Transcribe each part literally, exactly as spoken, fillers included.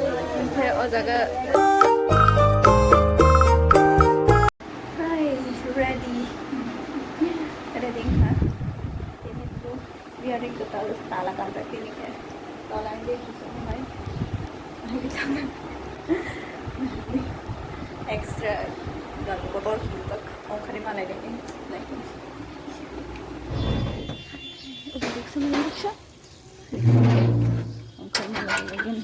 Oke, o jaga. Hi, ready. Ready wngkha. Tini tu wearing kwtal tala kanjak tini khe. Tola ang dei kuchuk bai. Extra gal botol hintok ongkhari malai dei. Like. Ubi riksa malai riksa. Ongkhari malai dei.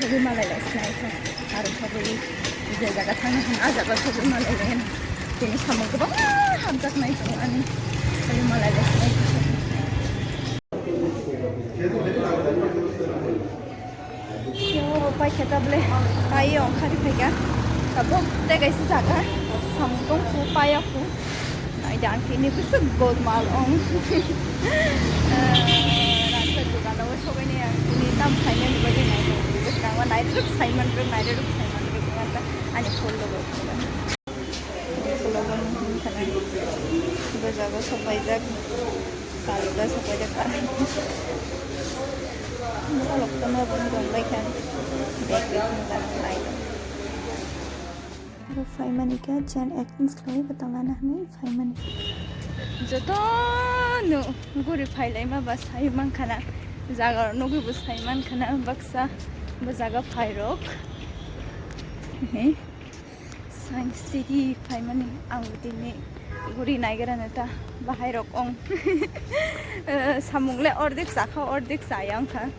Sogwi malai lai sinai kha. Aro sogwi je jaga thangna hwn, a jaga sogwi malai lai hwn. Tini samung kwbangma hamjaknai tongo ani. Sogwi malai lai sinai kha. Yo, pai khe tablet. Pai ongkhari phaikha. Tabuk tei kaisa jaga. Samung tong khu, paya khu. Naidi ang tini bwswk golmal ong. Eh, rasa dogano sobaini ang tini tam khainani bagwi naidi. Bwskango nairwrwk saimanrwk, nairwrwk saimanrwk wngkha ani phul logo. Phul logo wngkha na. Bwjago sobaijak. Salga sobaijak. Bolok tono bini dongbaikha. Bag rok wngkha naidi. Aro phaimani khe chain exchange khlaiwi bo tongna hinwi phaimani. Jotono guri phailaima ba sai mankhana, jaga nugwi bo sai mankhana baksa bo jaga phairok. Science city phaimani ang tini guri naigra neta bahairok ong. Samung le ordek chakha ordek chaya wngkha.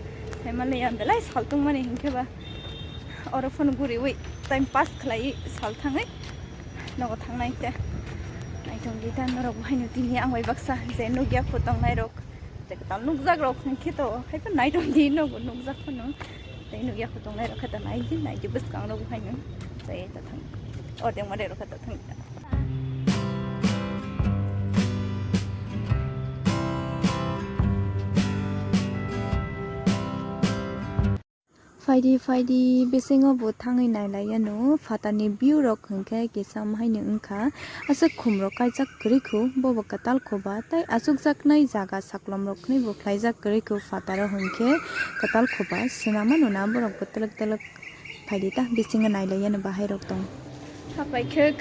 Phaimani ang belai saltung mani hinkhe ba. Oro phone guriwi time pass khlaiwi sal thangwi nogo thangnai te. Naitong di ta norok bo haino tini ang bai baksa je nukya phu tongnai rok. Je kwtal nukjak rok hinkhe to haiphano naitong di nogo nukjak phano. Tei nukya phu tongnai rok khe to nai di nai di bwskang rok bo haino. Tei ta thang. Ordek mare rok khe to thang. Phaidi phaidi bisingo bo thangwi nailaiyano phatarni view rok hinkhe kisa haino wngkha. Aswk khumrok kaijak kwrwi khu, bobo kwtal khu ba tei achukjaknai jaga saklomrok hinwi bo khlaijak kwrwi khu phataro hinkhe kwtal khu ba swnamano na borok bo twlwk twlwk phaidi ta bisingo nailaiyano bahairok tong. Hapai khwk,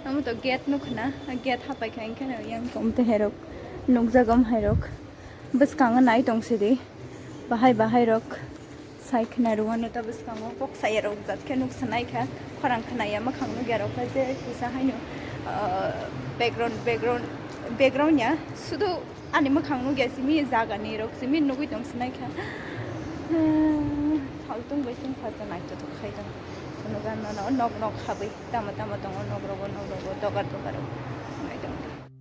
amo to gate nukho na, gate hapai kha hinkhe yang tong te herok nukjago hairok bwskango nai tong sidi bahai bahairok. Sai khna rwano ta bwskango kok saya rok jat khe nuk sanai kha, khorang khna ya mwkhang nuk ya rok kha je kisa haino, ah, background, background, background ya sudu ani mwkhang nuk ya simi jaga ni rok simi nugui tong sanai kha. Saltung bai sing sa sa nai to khai tong. Sunugan no nok nok habwi tamo tamo tongo nok rogo nok rogo dogar dogar rok nai tong.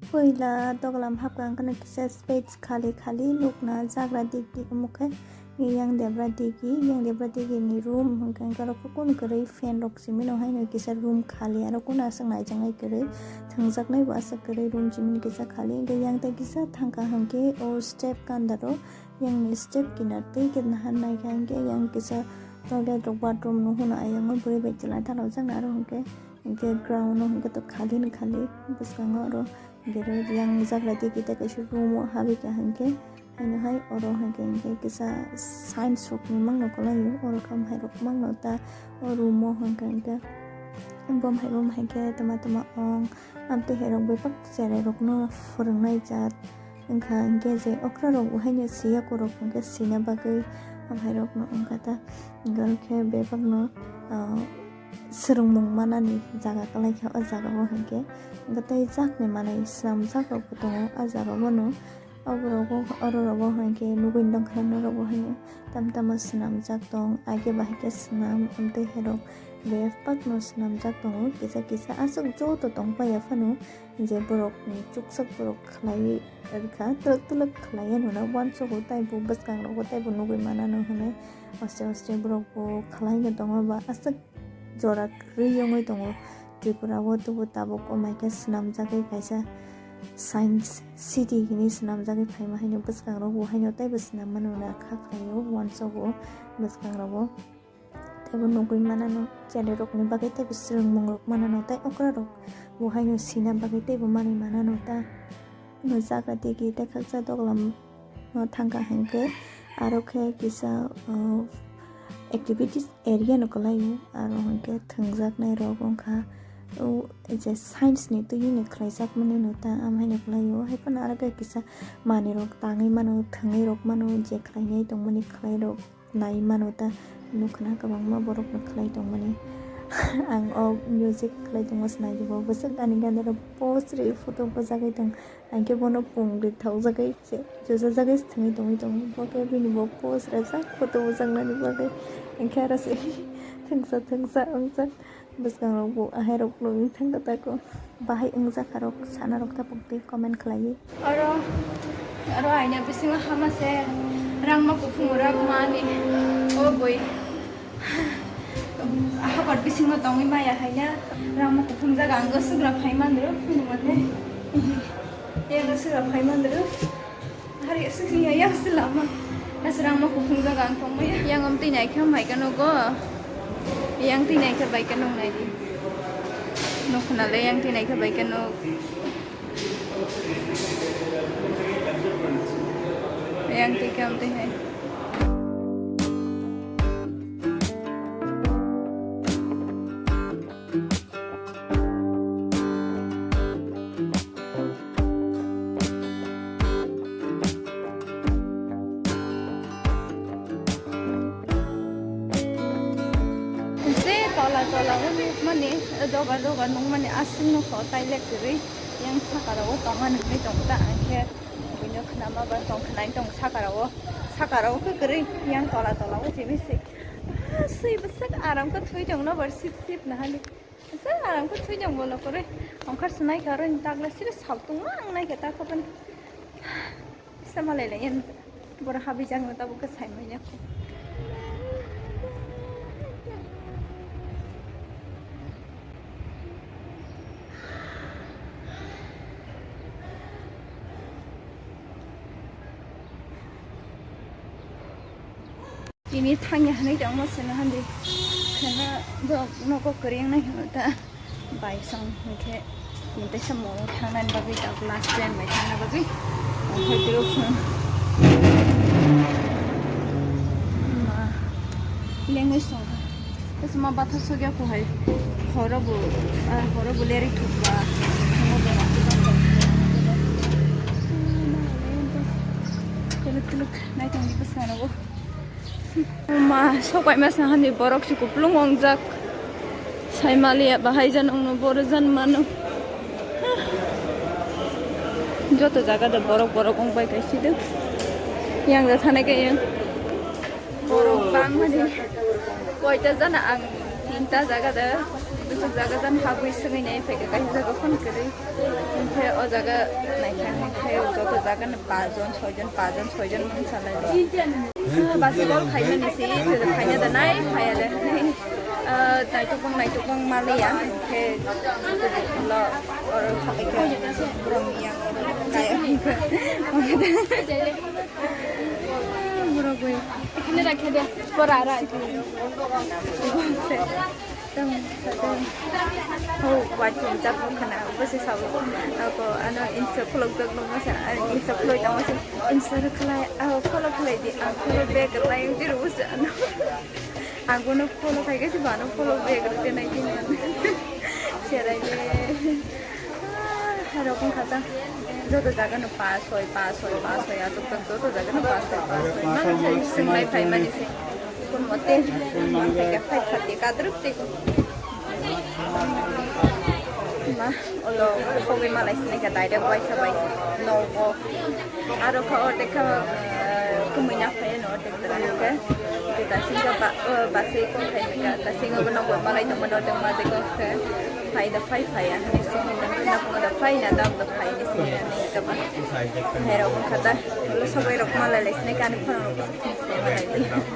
Puila doglam hapkha wngkhano kisa space khali khali nukna jagra dik dik omo khe. Yang debra digi, yang debra digi ni room hwnkhe hwnkhe oro kunu kwrwi fan rok simi no haino kisa room khali aro kunu aswk naijaknai kwrwi thwngjaknai bo aswk kwrwi room simi ni kisa khali hwnkhe yang tei kisa thangkha hwnkhe o step kanda ro yang ni step kinar tei khe nahan naikha hwnkhe yang kisa toilet rok bathroom no hwnwi ayang o bwrwi bai chwla dalokjaknai aro hwnkhe hwnkhe ground o hwnkhe to khali ni khali bwskango oro. Hwnkhe yang jagra tei kita kaisa room o habwi kaham khe, haino hai oro hwnkhe hwnkhe kisa science rok ni mangno kwlaio, oro kam hai rok mangno ta o room o hwnkhe hwnkhe bom hai bom hai khe tama tama ong, amtwi hai rok bebak cherai rok no phwrwng nai jat wngkha, hwnkhe je okra rok bo haino siya korok hwnkhe sina bagwi ham hai rok no wngkha ta, hwnkhe bebak no, ah, swrwngmung manani jaga kwlai kha o jaga o hwnkhe, hwnkhe tei jakni manwi swnamjak rok bo tongo o jaga o no. Oro rogo, oro rogo hwnkhe nugwi tongkha norok bo haino tam tamo swnamjak tong, age bahai khe swnam amtwi herok bebak no swnamjak tongo kisa kisa aswk joto tong paiya phano. Je borok ni chuksak borok khlaiwi rwkha, twlwk twlwk khlaiya nuna uansugo, taibo bwskangrogo taibo nugwi manano hwnwi. Aste aste borok bo khlai no tongo ba aswk jora kwrwi wngwi tongo Tripura o, tubu tabuk o mai khe swnamjagwi kaisa science city hinwi swnamjagwi phaima haino bwskangrok bo haino taibo swnam mano na kha khlaio uansugo bwskangrogo. Teibo nugwi manano, chelarokni bagwi teibo swrwngmungrok manano, tei okrarok bo haino sina bagwi teibo manwi manano ta. Ano jaga digi tei khaksa doglam no thangkha hinkhe, Aro khe kisa, uh, activities area no kwlaio, aro hwnkhe thwngjaknai rok wngkha, uh, je science ni twi ni khlaijakmani no ta amhaino kwlaio. Hai phano aro khe kisa manwi rok tangwi mano, thwngwi rok mano, je khlainai tongmani khlai rok nai mano ta, nukha na kwbangma borok no khlai tongmani. Ang o music khlai tongma se nai bo, bwswk ani gana rok post ri photo bwchagwi tong. Ang khe bono pung ri thaujagwi se, chujajagwi se thwngwi tongwi tongo. Bo khe bini bo post rajak photo bwchaknani bagwi. Ang khe aro se thwngsa thwngsa wngjak. Bwskangrok bo ahai rok nugwi thangkha tako. Bahai wngjak kha rok sana rok ta pokti comment khlaiwi. Oro, oro aina bisingo hama se rangma kuphung rak mani. O boi. Habar bisingo tongwi maya haina rangma kuphung jaga ang swkra phai mandro phunukmate. Yang swkra phai mandro. Hari swkni yang selama. Asrang ma kuphung jaga ang tongmaya. Yang amtwi naikhe maikhe nugo. Yang twi naikhe baikhe nuk naidi. Nuk khna le yang twi naikhe baikhe nuk. Yang twi khe amtwi hai. Je tola tola o nukmani, doga doga nukmani aswk nukho, tai le kwrwi yang sakara o tongmani hwnwi tongo ta, ang khe buino khnama ba tong khnai tong sakara o, sakara o khe kwrwi yang tola tola o simi se. Ah, swi bwswk aram khe thwi tongno bar sip sip nahali. Sa ang khe thwi jang bolo kwrwi. Ongkhar se naikha aro ni takla siri saltung ma ang naikha ta khobani. Sa malai lai yan. Boro habwi jang no tabuk khe sai manya kho. Tini thangya hinwi tongma sino handi. Kheno borok nogo kwrwi wngnai hino ta. Bai song hinkhe tini teisa molo thangnani bagwi ta last train bai thangna bagwi. Okhai tiro phung. Ma. Lengwi song. Teisa ma bathak sogya ko hai. Horo bo, ah, horo bo leri thukba. Tuluk tuluk nai tongdi bwskango. Ma, sok pai ma sa hani borok si kuplung ongjak. Sai maliya bahai jan ongno boro jan mano. Joto jaga de borok borok ong pai kaisi de. Yang da thane ke yang. Borok bang mani. Koita jana ang tinta jaga de. Bwswk jaga jan habwi swngwi nai phaikha kaisa jaga phone kwrwi. Hinkhe o jaga naikha hinkhe joto jaga ni paanch jon, soi jon, paanch jon, soi jon mung salai. Basi kok khaimani si, khaina da nai, khaya da nai. Ah, naitukbang, naitukbang maliya, khe lo, oro khapai khe, borok yang, kaya. Borok bai. Ekhane rakhe de, pora ra. Tong, tong. Oh, waiting jak khana, bose sabo. Ako, ano, insa khulok jak no masa, insa khulok jak masa, insa khulai, oh, khulok khulai di, ang khulok bag lai, jero bose, ano. Ang bono follow khai khe, bano follow back rwkhe nai khe nang. Cherai le. Ah, hai rok wngkha ta. Joto jaga no pa soi, pa soi, pa soi, aswk tak joto jaga no pa soi, pa soi. Mang soi, swng lai phai mani se. Kun mote, mang phai khe phai phati kadruk te ko. Ma, olo, khogwi malai sinai khe direct waisa bai nogo. Aro kha ordek kha, eh, kumui na phai no ordek kwrwng khe. Khe dasingo ba, eh, basai kok khai kha. Dasingo bo nogo malai tongma no tongma de kok khe. Phai da phai phai ya. Ni sini na na ko da phai na dam da phai ni sini na ni ka ba. Hai rok kha da. Lo sabai rok malai lai sinai khe ani phone rok.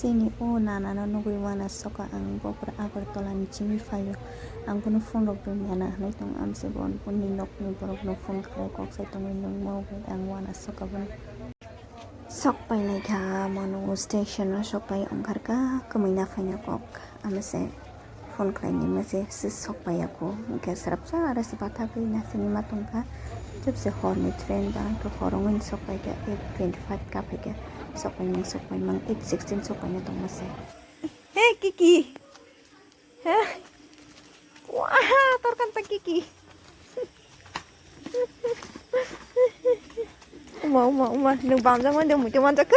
Chini o nanano nugwi uanasoka ang, bo pura Agartala ni chimi phaio. Ang bono phone rok rwngya na hinwi tongo, amse bo boni nokni borokno phone khlai kok sai tongwi nungmo hwnwi ang uanasoka bono. Sok pailai kha, manu station o sok pai ongkhar kha, kwmwi na phaina kok, amse. Phone khlainai mase se sok paiya kho, hwnkhe swrapsa aro se bathagwi nasingwi ma tongkha. Jebse horni train ba hwnkhe hor wngwi sok paikha, eight twenty five ka phaikha. Sok paimang, sok paimang, eight sixteen sok paina tongma se. He, Kiki. He. Wah, torkan ta Kiki. Uma, uma, uma, nwng bamjak mani de muitu manjak.